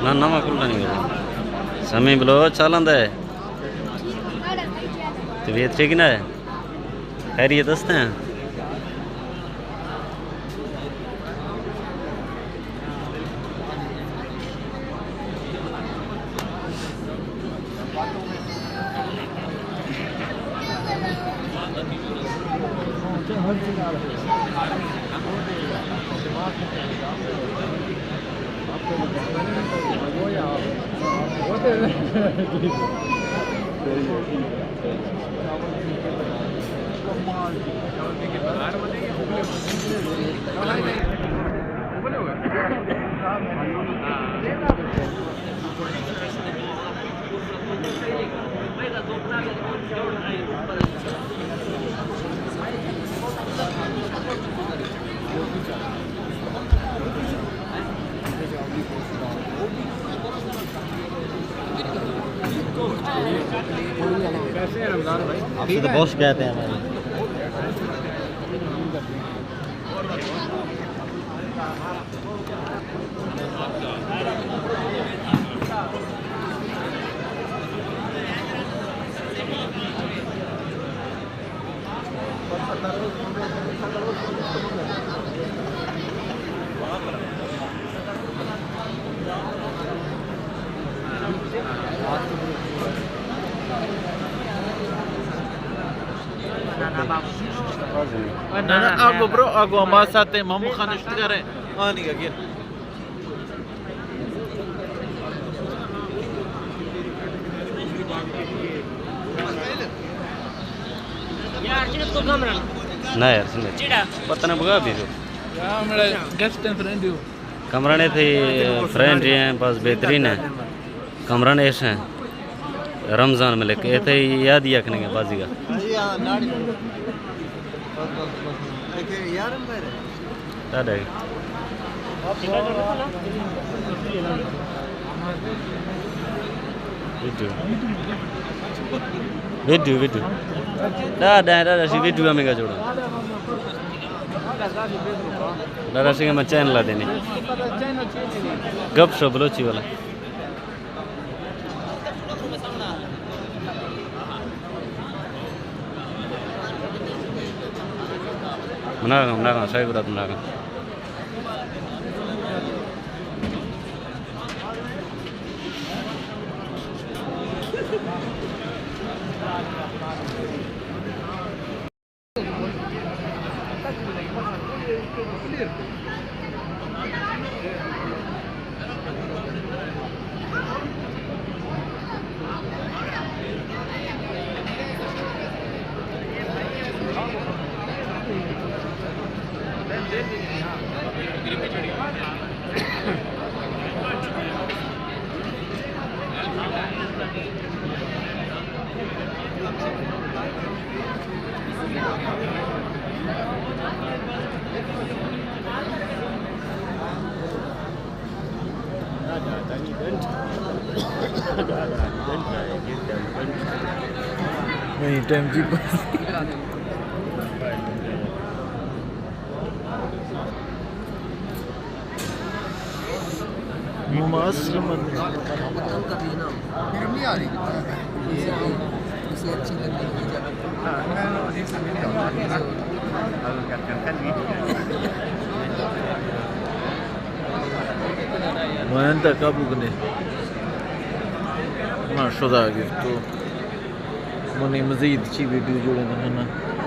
نہ، نہ، ما کل نہیں گیا۔ سمی بلو چالان دے۔ طبیعت ٹھیک نہ ہے؟ خیریت است ہیں؟ آپ سے تو بہت شکایتیں ہماری۔ نہ، نہ، آگو برو، آگو ہما ساعت ءَ محمد خان اشتگار ہے، آنی گا گیر۔ نہ یار، سنگت۔ پتہ نہ بگا بھی تو۔ کمران ءِ تئی فرینڈ ہیں، بس بہترین ہیں۔ کمران ایش ہیں۔ رمضان ملک، اے تئی یاد یا کنگے بازی گا۔ Tata. Video. Video, video. Tata, tata, سی ویڈیو ہمیں کا جوڑا۔ ٹاٹا سی میں چینل لا دینے۔ گپ شپ بلوچی والا۔ مناغم، مناغم، شاہی برات مناغم۔ نہیں، ٹائم جی بس۔ ماما اصل من۔ من انت قبول کنے۔ ما شدا گفتو۔ منی مزید چی ویڈیو جوڑے نہ کناں۔